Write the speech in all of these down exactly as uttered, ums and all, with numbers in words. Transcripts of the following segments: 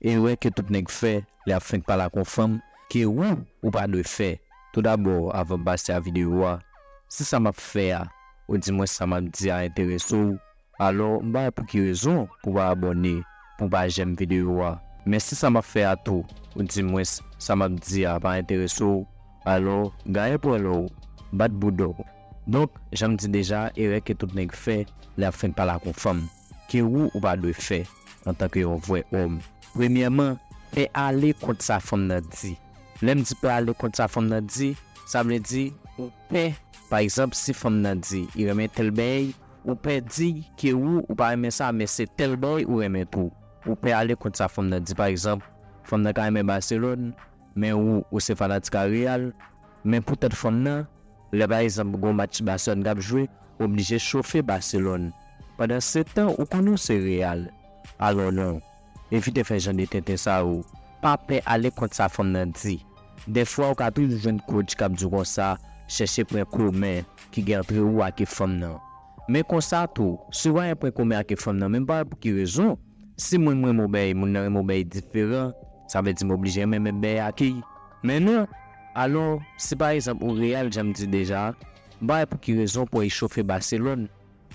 erè ke tout nèg fè lè y ap fenk pale ak yon fanm, ke ou, ou pa dwe fè. Toudabò, avan m pase a videyo a, si sa m ap fè a, ou di mwen sa m ap di a enterese w, alò m pa wè pou ki rezon pou w pa abòne, pou w pa jèm videyo a. Men si sa m ap fè a tou, ou di mwen sa m ap di a pa enterese w, alò gaye pwèl w, bat bouda w. Donk, jan m di deja, erè ke tout nèg fè lè y ap fenk pale ak yon fanm, ke ou, ou pa dwe fè antanke yon vrè òm. Premyèman, pè ale kont sa fanm nan di. Lè m di pè ale kont sa fanm nan di, sa vle di ou pè, pa egzanp, si fanm nan di li renmen tèl bèy, ou pè di ke ou, ou pa renmen sa, men se tèl bèy ou renmen tou. Ou pè ale kont sa fanm nan di, pa egzanp, fanm nan ka renmen Barcelone, men ou, ou se fanatik a Real, men poutèt fanm nan, lè pa egzanp gon match Barcelone k ap jwe, ou oblije chofe Barcelone. Pandan se tan ou konnen w se Real. Alò non, evite fè jan de tenten sa yo. Pa pè ale kont sa fanm nan di. Dèfwa ou ka toujou jwenn coach k ap di w konsa, chèche pwen komen ki gen antre ou ak fanm nan. Men konsa tou, si w pa gen pwen komen ak fanm nan, men m pa wè pou ki rezon, si mwen m renmen yon bèy, moun nan renmen yon bèy diferan, sa vle di m oblije renmen menm bèy ak li. Men non, alò, si pa egzanp ou Real, jan m di deja, m pa wè pou ki rezon pou w al chofe Barcelone.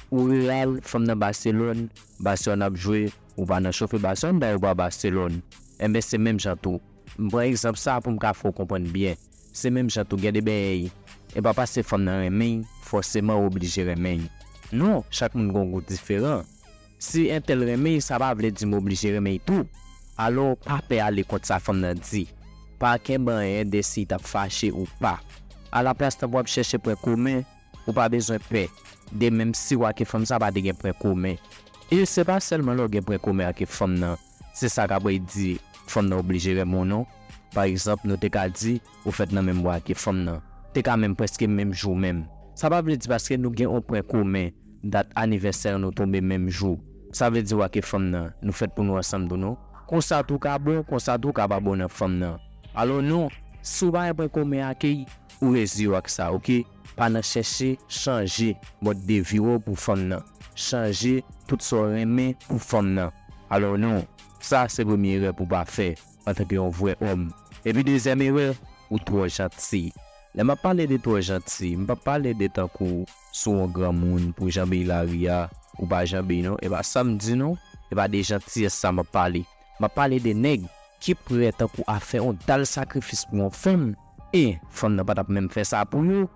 Ou Real, fanm nan Barcelone, Barcelone ap jwe, ou pa nan chofe Barcelone, dayè ou pa Barcelone. Enben, se menm jan tou. M pran egzanp sa pou m ka fè w konprann byen. Se menm jan tou, gen de bèy, e pa paske fanm nan renmen l, fòseman ou oblije renmen l. Non, chak moun gen yon gou diferan. Si entèl renmen l, sa pa vle di m oblije renmen l tou. Alò, pa pè ale kont sa fanm nan di. Pa kenbe anyen de si l t ap fache ou pa. Alaplas, tanpri w ap chèche pwen komen, ou pa bezwen pè de menm si w ak fanm sa pa te gen pwen komen. E se pa sèlman lè w gen pwen komen ak fanm nan, se sa k ap vle di fanm nan oblije renmen w non. Pa egzanp, nou te ka di ou fèt nan menm mwa ak fanm nan. Te ka menm prèske menm jou menm. Sa pa vle di paske nou gen yon pwen komen, dat anivèsè nou tonbe menm jou. Sa vle di w ak fanm nan, nou fèt pou nou ansanm tou non. Konsa tou ka bon, konsa tou ka pa bon nan fanm nan. Alò non, si w pa gen pwen komen ak li, ou reziye w ak sa, oke? Pa nan chèche chanje mòd de vi w pou fanm nan. Chanje tout sa w renmen pou fanm nan. Alò non, sa se premye erè pou w pa fè antanke yon vrè òm. Epi dezyèm erè, ou twò janti. Lè m ap pale de twò janti, m p ap pale de tankou si w yon granmoun pou w janbe lari a, ou pa janbe non. E pa sa m di non, e pa de jantiyès sa m ap pale. M ap pale de nèg ki prè tankou a fè yon dal sakrifis pou yon fanm, e fanm nan pa t ap menm fè sa pou yo.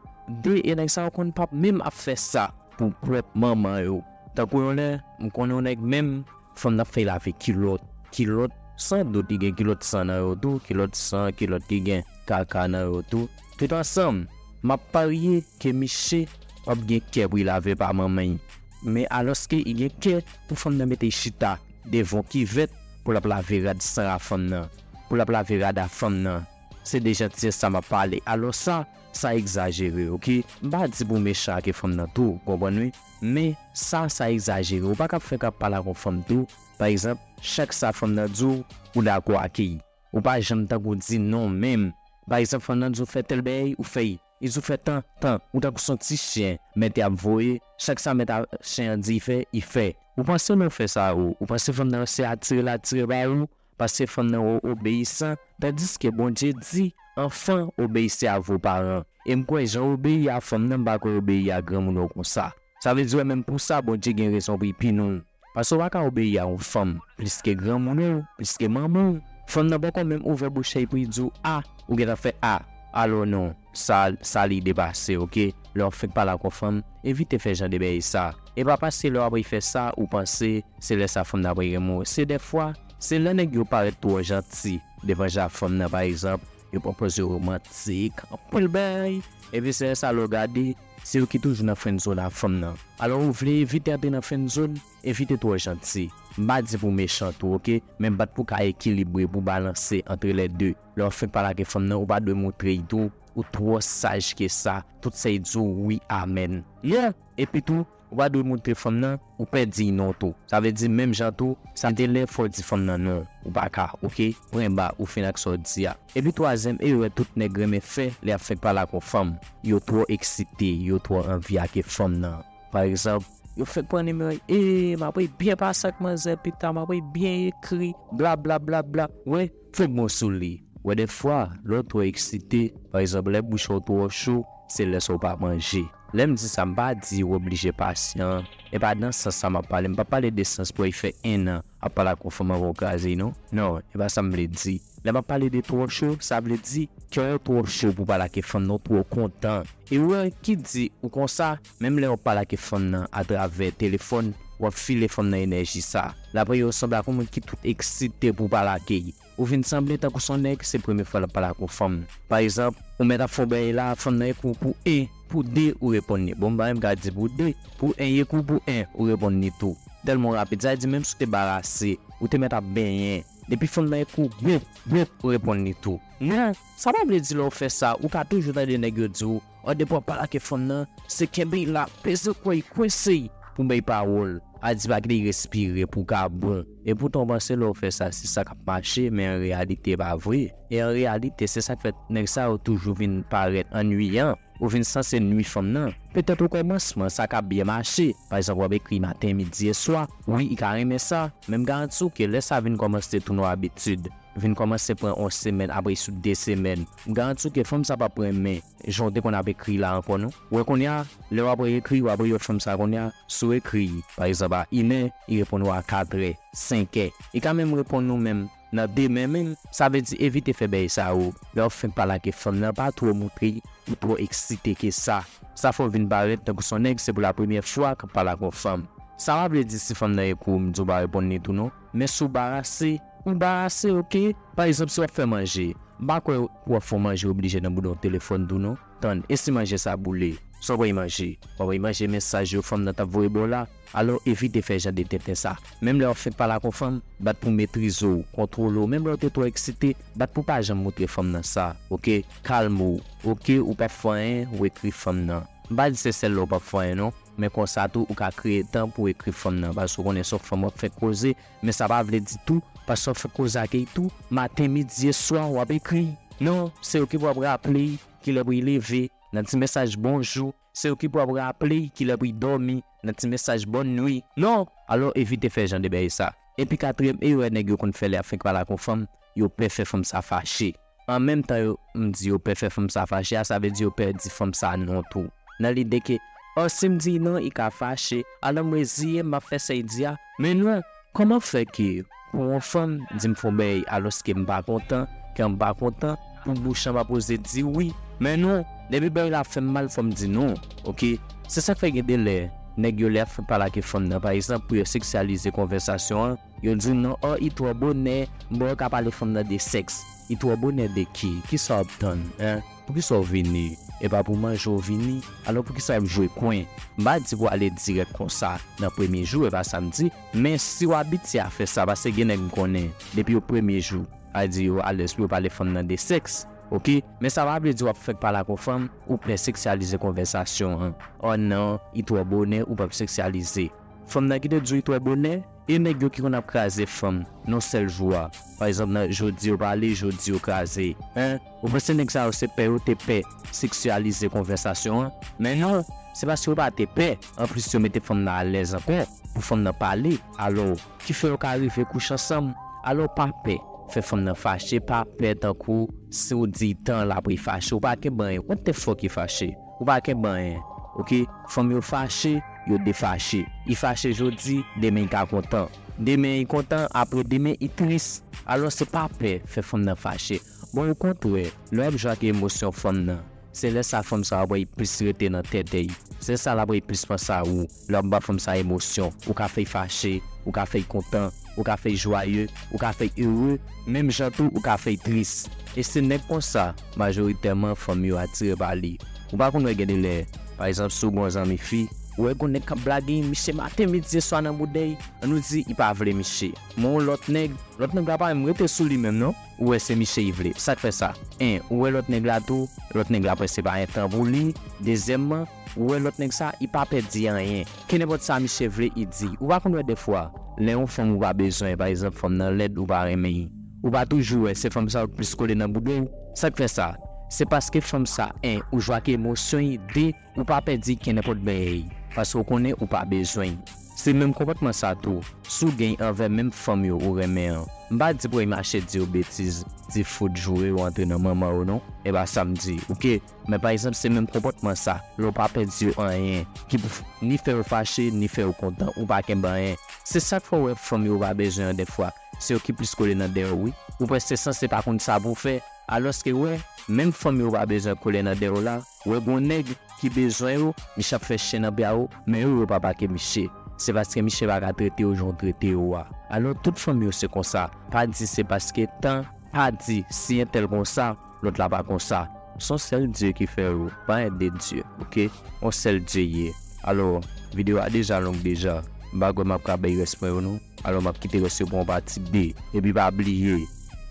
De, e nèg sa yo konn p ap menm ap fè sa pou pwòp manman yo. Tankou yon lè, m konnen yon nèg menm, fanm nan ap fè l lave kilòt. Kilòt san dout, li gen kilòt san nan yo tou, kilòt san, kilòt ki gen kaka nan yo tou. Tout ansanm, m ap parye ke misye p ap gen kè pou l lave pa manman l. Men alòske li gen kè pou fanm nan mete l chita devan yon kivèt pou l ap lave rad san a fanm nan, pou l ap lave rad a fanm nan. Se de jantiyès sa m ap pale. Alò sa, sa egzajere, oke? M pa di pou w mechan ak fanm nan tou, w konprann wi? Men sa, sa egzajere. Ou pa ka ap fenk ap pale ak yon fanm tou, pa egzanp, chak sa fanm nan di w, ou dakò ak li. Ou pa janm tankou di non menm. Pa egzanp, fanm nan di w fè tèl bagay, ou fè l. Li di w fè tan, tan, ou tankou s on ti chen mèt ap voye, chak sa mèt a chen an di l fè, li fè. Ou panse lè w fè sa, ou, ou panse fanm nan se atire l atire ba ou? Paske fanm nan o-, obeyisan, tandiske Bondye di, enfants, obéissez à vos parents. E m kwè jan w obeyi a fanm nan, m pa kwè w obeyi a granmoun ou konsa. Sa vle di w menm pou sa, Bondye gen rezon pou l pini w. Paske w pa ka obeyi a yon fanm plis ke granmoun ou, plis ke manman w. Fanm nan poko menm ouvè bouch li pou l di w a, ou gentan fè a. Alò non, sa, sa li depase, oke? Lè w ap fenk pale ak yon fanm, evite fè jan de bagay sa. E pa paske lè w ap fè sa, ou panse se lè sa fanm nan ap renmen w. Se dèfwa, se lè nèg yo parèt twò janti devan je a fanm nan, pa egzanp, yo pran pòz yo romantik, anpil bagay. Epi se lè sa lè w gade, se yo ki toujou nan friendzone a fanm nan. Alò ou vle evite antre nan friendzone, evite twò janti. M pa di pou w mechan tou, oke? Men bat pou w ka ekilibre, pou w balanse antre lè de. Lè w ap fenk pale ak fanm nan, ou pa dwe montre l tou ou twò saj ke sa. Tout sa l di w, wi, amèn. Non! Epi tou, ou pa dwe montre fanm nan ou pè di l non tou. Sa vle di menm jan tou, sa te lè fò w di fanm nan non. Ou pa ka, oke? Pwen ba, ou fin ak sa w di a. Epi twazyèm erè tout nèg renmen fè lè y ap fenk pale ak yon fanm, yo twò eksite, yo twò anvi ak fanm nan. Pa egzanp, Yo fèk pran nimewo, e m ap byen pase ak manzè pita, m ap byen ekri, bla bla bla bla. Wè, fèk bon sou li. Wè, dèfwa, lè w twò eksite, pa egzanp, lè bouch ou twò cho, se lè sa w pa manje. Lè m di sa, m pa di w oblije pasyan. E pa nan sans sa m ap pale. M pa pale de sans pou w fè en an ap pale ak yon fanm avan w kraze, non. Non, e pa sa m vle di. Lè m ap pale de twò cho, sa vle di kè w twò cho pou pale ak fanm nan, w twò kontan. E wè, ki di ou konsa, menm lè w ap pale ak fanm nan atravè telefòn, w ap file fanm nan enèji sa. L ap wè w sanble ak yon moun ki tout eksite pou pale ak li. Ou vin sanble tankou s on nèg, se premye fwa l ap pale ak yon fanm. Pa egzanp, ou mèt ap fè yon bagay la, fanm nan ekri w pou en, pou de, ou reponn li. Bon, m pa menm ka di pou de, pou en, li ekri w pou en, ou reponn li tou. Tèlman rapid, sa vle di menm si w te barase, ou te mèt ap benyen. Depi fanm nan ekri w, bwop, bwop, ou reponn li tou. Non, sa pa vle di lè w fè sa, ou ka toujou tande nèg yo di w, o, depi w ap pale ak fanm nan, se kenbe l la, peze kò l, kwense l pou bay pawòl. A di pa kite l respire pou w ka bon. E poutan w panse lè w fè sa, se sa k ap mache, men an reyalite, e pa vre. E an reyalite, se sa k fè nèg sa yo toujou vin parèt annuiyan. Ou vin sanse nui fanm nan. Petèt okòmansman, sa ka byen mache. Pa egzanp, w ap ekri maten, midi e swa. Wi, li ka renmen sa. Men m garanti w ke lè sa vin kòmanse tounen yon abitid, vin kòmanse pran yon semèn, apre sou de semèn, m garanti w ke fanm sa p ap renmen jan w te konn ap ekri la ankò, non. Wè kounye a, lè w ap ekri, w ap reyèt fanm sa kounye a, si w ekri, pa egzanp, a inè, li reponn ou a katrè, senkè. Li ka menm reponn ou menm nan demen menm, sa vle di evite fè bagay sa yo. Lè w ap fenk pale ak fanm nan, pa twò montre ou twò eksite ke sa. Sa fè w vin parèt tankou s on nèg, se pou la premyè fwa k ap pale ak yon fanm. Sa pa vle di si fanm nan ekri w, m di w pa reponn li tou non. Men si w barase, ou barase, oke? Pa egzanp, si w ap fè manje, m pa kwè pou w ap fè yon manje oblije nan bouda w telefòn tou non. Tann, e si manje sa boule? Sa w pral manje? W ap manje mesaj yo fanm nan t ap voye ba w la? Alò, evite fè jan de tenten sa. Menm lè w ap fenk pale ak yon fanm, bat pou w metrize w, kontwole w. Menm lè w te twò eksite, bat pou w pa janm montre fanm nan sa, oke? Kalme w, oke? Ou p ap fè anyen, ou ekri fanm nan. M pa di se sèl lè w p ap fè anyen non, men konsa tou, ou ka kreye tan pou w ekri fanm nan, paske w konnen s on fanm w ap fenk koze, men sa pa vle di tou, paske w ap fenk koze ak li tou, maten, midi e swa, w ap ekri. Non, se oke pou w ap raple kilè pou l leve, nan ti mesaj bonjou, se oke pou w ap raple kilè pou l dòmi, nan ti mesaj bòn nwi. Non! Alò, evite fè jan de bagay sa. Epi katriyèm erè nèg yo konn fè lè y ap fenk pale ak yon fanm, yo pè fè fanm sa fache. An menm tan yo, m di yo pè fè fanm sa fache a, sa vle di yo pè di fanm sa non tou. Nan lide ke, o, si m di non, li ka fache, alò m reziye m, m ap fè sa li di a. Men non, kòman fè ke pou yon fanm di m fè yon bagay alòske m pa kontan, kè m pa kontan, pou bouch lan pa poze di wi? Men non, depi bagay la fè m mal, fò m di non, oke? Se sa k fè gen de lè, nèg yo lè y ap fenk pale ak fanm nan, pa egzanp, pou yo seksyalize konvèsasyon an, yo di w non, o, li twò bonè, m wè w ka pale fanm nan de sèks. Li twò bonè de ki? Kisa w ap tann, en? Poukisa w vini? E pa pou manje w vini? Alò poukisa w ap jwe kwen? M pa di pou w ale dirèk konsa nan premye jou, e pa sa m di. Men si w abitye a fè sa, paske gen nèg m konnen, depi yo premye jou, a di yo alèz pou yo pale fanm nan de sèks, oke? Men sa pa vle di w ap fenk pale ak yon fanm, ou pè seksyalize konvèsasyon an. O non, li twò bonè, ou p ap seksyalize. Fanm nan ki te di w li twò bonè, e nèg yo ki konn ap kraze fanm nan sèl jou a. Pa egzanp, nan jodi yo pale, jodi yo kraze. Hein? Ou panse nèg sa yo se pè yo te pè seksyalize konvèsasyon an? Men non, se paske yo pa te pè. Anplis, yo mete fanm nan alèz ankò pou fanm nan pale. Alò, ki fè yo ka rive kouche ansanm. Alò, pa pè fè fanm nan fache, pa pè tankou si w di tan l ap fache, ou pa kenbe anyen. What the fuck ki fache? Ou pa kenbe anyen, oke? Fanm yo fache, yo defache. Li fache jodi, demen li ka kontan. Demen li kontan, apre demen li tris. Alò se pa pè fè fanm nan fache. Bon, okontrè, lè w ap jwe ak emosyon fanm nan, se lè sa fanm sa ap plis rete nan tèt li. Se sa l ap plis panse a ou. Lè w ap ba fanm sa emosyon, ou ka fè l fache, ou ka fè l kontan, ou ka fè l jwaye, ou ka fè l ere, menm jan tou ou ka fè l tris. E se nèg konsa, majoritèman fanm yo atire pa li. Ou pa konn wè gen de lè, pa egzanp, si w gen yon zanmi fi, ou wè gen yon nèg k ap blage misye maten, midi e swa nan bouda l, ann nou di li pa vle misye. Men yon lòt nèg, lòt nèg la pa menm rete sou li menm non. Ou wè se misye li vle. Sa k fè sa? En, ou wè lòt nèg la tou, lòt nèg la prèske pa gen tan pou li. Dezyèmman, ou wè lòt nèg sa, li pa pè di anyen. Kenenpòt sa misye vle, li di. Ou pa konn wè dèfwa, lè yon fanm ou pa bezwen, pa egzanp, fanm nan lèd, ou pa renmen li, ou pa toujou wè se fanm sa yo k plis kole nan bouda w? Sa k fè sa? Se paske fanm sa, en, ou jwe ak emosyon li, de, ou pa pè di kenenpòt bagay. paske w konnen ou pa bezwen l. Se menm konpòtman sa tou, si w gen anvè menm fanm yo ou renmen an. M pa di pou w mache di yo betiz, di fout, joure yo, antre nan manman yo non, e pa sa m di, oke? Men pa egzanp, se menm konpòtman sa, lè w pa pèdi yo anyen, ki pou f- ni fè yo fache, ni fè yo kontan, ou pa kenbe anyen. Se sa k fè w wè fanm yo pa bezwen an dèfwa, se yo ki plis kole nan dèyè w wi. Ou prèske sanse pa konn sa pou w fè, alòske wè, menm fanm yo pa bezwen kole nan dèyè w la, wè gon nèg ki bezwen yo, misye ap fè chen nan pya yo, men yo, yo pa pake misye. Se paske misye pa ka trete yo jan w trete yo a. Alò, tout fanm yo se konsa. Pa di se paske tan, pa di si entèl konsa, lòt la pa konsa. Se yon sèl Dye ki fè yo, pa en de Dye, oke? Yon sèl Dye ye. Alò, videyo a deja long deja. M pa kwè m ap ka bay rès mwen yo non. Alò, m ap kite rès yo pou yon pati de. Epi pa bliye,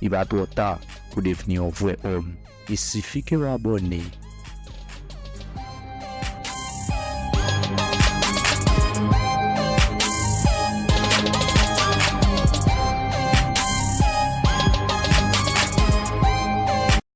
li pa twò ta pou devni yon vrè òm. Il suffit que w abòne.